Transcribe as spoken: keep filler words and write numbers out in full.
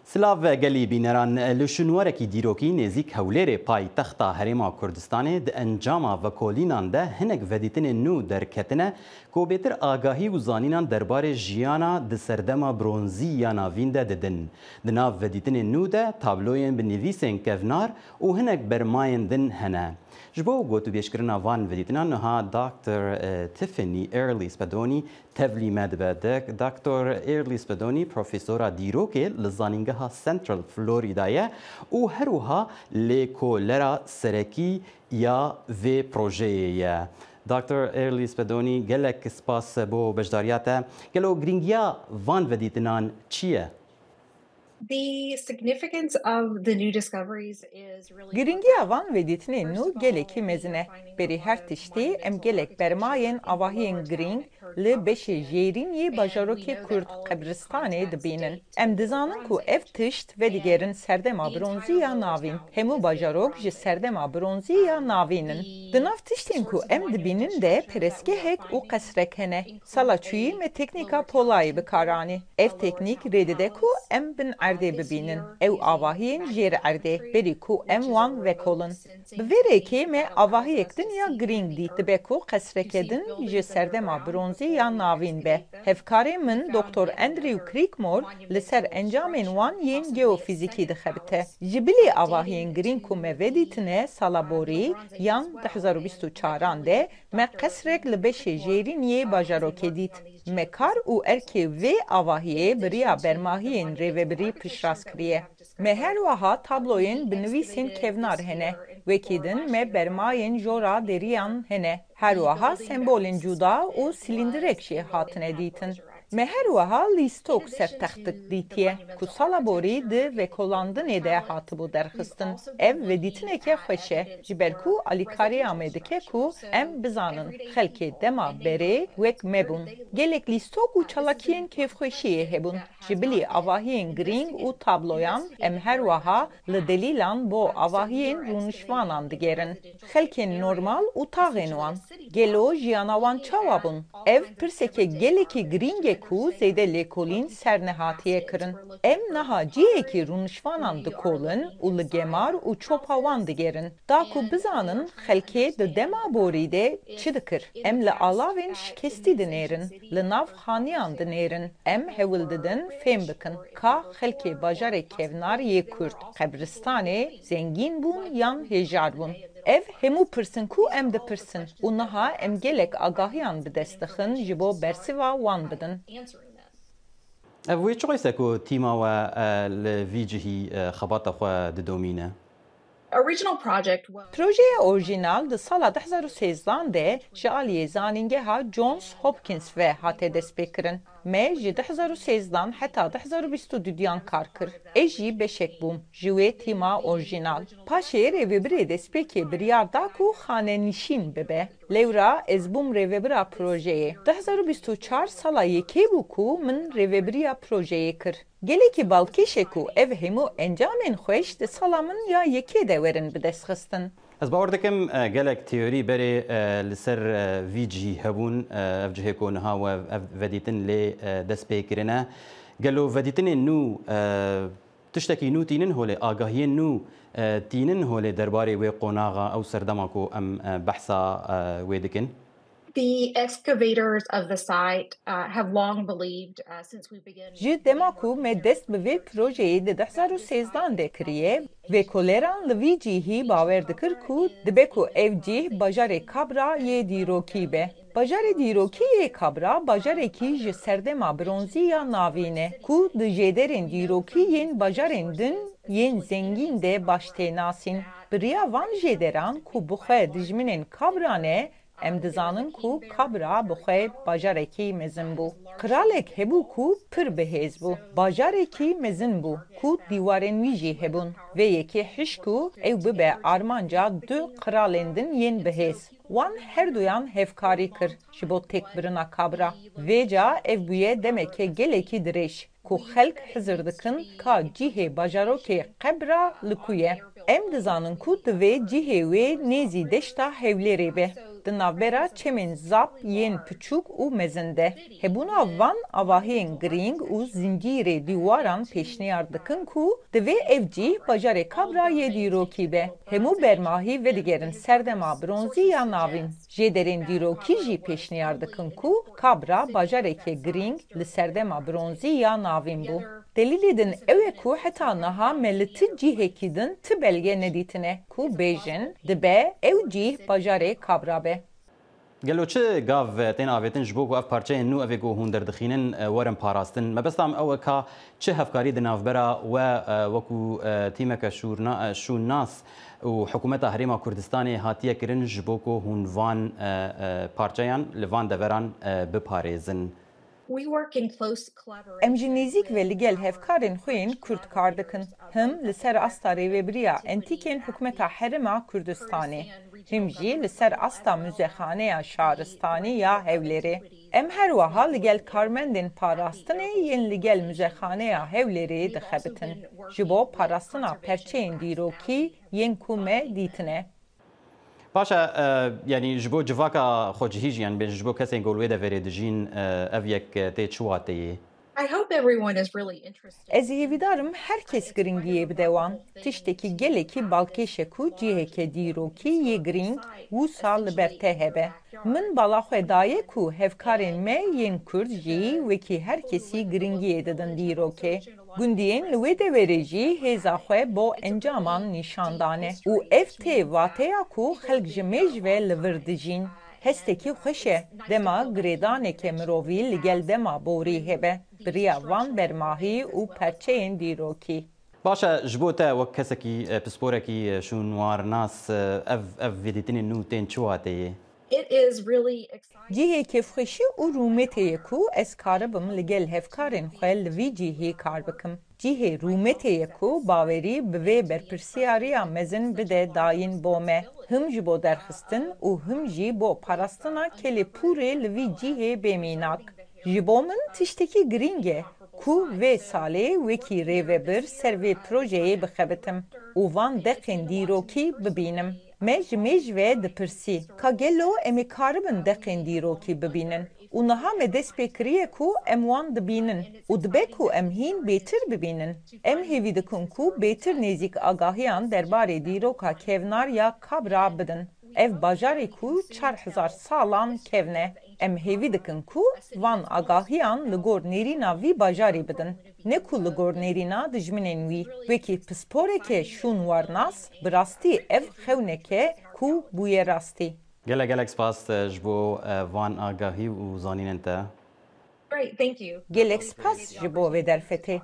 Silav gelî bîneran, li şûnwarekî dîrokî nêzîk Hewlêrê paytexta Herêma Kurdistanê di encama vekolînan de hinek vedîtinên nû derketine ku bêtir agahî û zanînan derbarê jiyana di serdema bronzî ya navîn de didin. Di nav vedîtinên nû de tabloyên bi nivîsên kevnar û hinek bermayên din hene. Ji bo gotûbêjkirina van vedîtinan niha Doktor Tiffany Early Spadoni tevlî me dibe. Doktor Early Spadoni profesora dîrokê li Zanîngeha Central Florida ye û her wiha lêkolera serekî ya vê projeyê ye. Doktor Early Spadoni, gelek spas bo beşdariya te. Gelo girîngiya van vedîtinan çi ye? The significance of the new discoveries is really Girîngiya van vedîtinên nû gelekî mezin e. Berî her tiştî em gelek bermayên avahiyên girîng li beşê jêrîn yê bajarokê Kurd Qebristanê dibînin. Em dizanin ku ev tişt vedigerin serdema bronzî ya navîn. Hemû bajarok ji serdema bronzî ya navîn in. Di nav tiştên ku em dibînin de perestgehek û qesrek hene. Sala çûyî me teknîka polayê bi kar anî. Ev teknîk rê dide ku em bin erdê bibînin. Ew avahiyên jêr erdê, berî ku em wan vekolin. Bi vê rêkê me avahiyek din ya girîng dît, dibe ku qesreke din ji serdema bronzî ya navîn be. Hevkarê min Doktor Andrew Creekmore li ser encamên wan yên geofîzîkî dixebite. Ji bilî avahiyên girîng ku me vedîtine sala borî yan du hezar û bîst û çaran de me qesrek li beşê jêrîn yê bajarokê dît. Me kar û erkê vê avahiyê bi riya bermahiyên rêvebirî piştrast kiriye. Me her wiha tabloyên bi nivîsên kevnar hene. Wekî din me bermayên jora deriyan hene. Her wiha sembolên cuda û silîndirek jî hatine dîtin. Me her wiha lîstok ser textik dîtiye ku sala borî di vekolandinê de hatibû derxistin. Ev vedîtineke xweş e, ji ber ku alîkariya me dike ku em bizanin xelkê dema berê wek me bûn. Gelek lîstok û çalakiyên kêfxweşiyê hebûn. Ji bilî avahiyên girîng û tabloyan em her wiha li delîlan bo avahiyên rûniştvanan digerin. Xelkên normal û taxên wan. Gelo jiyana wan çawa bûn? Ev pirseke gelekî girîng e ku zêde lêkolîn ser nehatiye kirin. Em niha cihekî rûniştvanan dikolin û li gemar û çopa wan digerin. Da ku bizanin xelkê di dema borî de çi dikir. Em li alavên şikestî dinêrin, li nav xaniyan dinêrin. Em hewl didin fêm bikin ka xelkê bajarê kevnar yê Kurd, qebristanê, zengîn bûn yan hêjar bûn. Ev hemû pirs in ku em dipirsin û niha em gelek agahiyan bi dest dixin ji bo bersiva wan bidin. Ev wê çiqas e ku tîma we e, li vî cihî e, xebata xwe didomîne? Original project was Projeya orjînal di sala du hezar û sêzdan de ji aliyê Zanîngeha Johns Hopkins ve hate destpêkirin. Me ji du hezar û sêzdan heta du hezar û bîst û duyan kar kir. Ez jî beşek bûm ji wê tîma orjînal. Paşê rêvebirê destpêkê biryar da ku xanenişîn bibe. Lewra ez bûm rêvebira projeyê. Du hezar û bîst û çar sala yekê bû ku min rêvebiriya projeyê kir. Gelekî balkêş e ku ev hemû encamên xweş di sala min ya yekê de werin bidestxistin. Ez bawer dikim e, gelek teorî berê e, li ser e, vî cihî hebûn. E, ev cihê ku niha we ev vedîtin lê e, dest pê kirine. Gelo vedîtinên nû e, tiştekî nû tînin holê, agahiyên nû e, tînin holê derbarê wê qonaxa ew serdema ku em e, behsa e, wê dikin? The excavators of the site uh, have long believed uh, since we began. Ji dema ku me dest bi vê projeyê di du hezar û sêzdan de kiriye, vekoleran li vî cihî bawer dikir ku dibe ku ev cih bajarê Kabra yê dîrokî be. Bajarê dîrokî yê Kabra bajarekî ji serdema bronzî ya navîn e ku di jêderên dîrokî yên bajarên din yên zengîn de baş tê nasîn. Bi riya van jêderan ku bi xwe dijminên Kabra ne, em dizanin ku Kabra bi xwe bajarekî mezin bû. Qiralek hebû ku pir bihêz bû. Bajarekî mezin bû ku dîwarên wî jî hebûn. Vê yekê hişk û ew bibe armanca du qiralên din yên bihêz. Wan herduyan hevkarî kir ji bo têkbirina Kabra. Vêca ev bûye demeke gelekî dirêj. Ku xelk hizir dikin ka cihê bajarokê Qebra li ku ye. Em dizanin ku divê cihê wê nêzî deşta Hewlêrê be. Di navbera çemên Zap yên piçûk û mezin de, hebûna van avahiyên girîng û zincîrê dîwaran pêşniyar dikin ku divê ev cîh bajarê Kabra yê dîrokî be. Hemû bermahî vedigerin serdema bronzî ya navîn. Jêderên dîrokî jî pêşniyar dikin ku Kabra bajarekê girîng li serdema bronzî ya navîn bû. Delîlê din ew e ku heta niha me li ti cihekî din ti belge nedîtine ku bêjin dibe ew cih bajarê Kabra be. Gelo çi gav tên avêtin ji bo ku ev parçeyên nû evê ku hûn derdixînin, e, werin parastin? Mebesta min ew e ka çi hevkarî di navbera we, e, wekû, e, tîmeke şûrna-, e, şûnnas û hikûmeta Herêma Kurdistanê hatiye kirin ji bo ku hûn van, e, e, parçeyan li van deveran, e, biparêzin? We work in close collaboration. Em ji nêzîk ve li gel hevkarên xwe yên Kurd kar dikin. Him li ser asta rêvebiriya entîkên hikûmeta Herêma Kurdistanê, him jî li ser asta Muzexaneya Şaristanî ya Hewlêrê. Em her wiha li gel karmendên parastinê yên li gel Muzexaneya Hewlêrê dixebitin, ji bo parastina perçeyên dîrokî yên ku me dîtine. Baş e, e, yanî ji bo civaka xwecihî jî, yanî bêjin ji bo kesên ku li wê deverê dijîn, e, ev yek, e, tê çi wateyê? I hope everyone is really interested. Ez hêvîdar im her kes giringiyê bide wan. Tiştekî gelekî balkêş e ku ciheke dîrokî yê girîng wisa li ber te hebe. Min bala xwe daye ku hevkarên me yên Kurd jî wekî her kesî giringiyê didin dîrokê. Gundiyên li wê deverê jî hêza xwe bo encaman nîşan dane û ev tê vateya ku xelk ji mêj ve li vir dijîn. Hestekî xweş e, dema girêdaneke mirovî li gel dema borî hebe, bi riya van bermahî û perçeyên dîrokî. Baş e, ji bo te wek kesekî, e, pisporekî, e, şûnwarnas, e, ev, ev vêdîtinên nû tên çi wateyê? It is really exciting. Cihê kêfxweşî û rûmetê ye ku ez karibim li gel hevkarên xwe li vî cihê kar bikim. Cihê rûmetê ye ku bawerî bi vê berpirsiyariya mezin bide dayîn bo me, him ji bo derxistin û him jî bo parastina kelê pûrê li vî cihê bê mînak. Ji bo min tiştekî girîng e ku vê salê wekî rêvebir ser vê projeyê bixebitim û van deqên dîrokî bibînim. Me ji mêj ve dipirsî, ka gelo em ê karibin deqên dîrokî bibînin? Û niha me dest pê kiriye ku em wan dibînin û dibe ku em hîn bêtir bibînin. Em hêvî dikin ku bêtir nêzîk agahiyan derbarê dîroka kevnar ya Kabra bidin. Ev bajarê ku çar hezar salan kevn e. Em hêvî dikin ku van agahiyan li gor nêrîna vî bajarî bidin, ne ku li gor nêrîna dijminên wî. Wekî pisporeke şûnwarnas, bi rastî ev xewneke ku bûye rastî. Gelek gelek spas, e, ji bo, e, van agahî û zanînên te. Great, thank you. Gelek spas ji bo vê derfetê.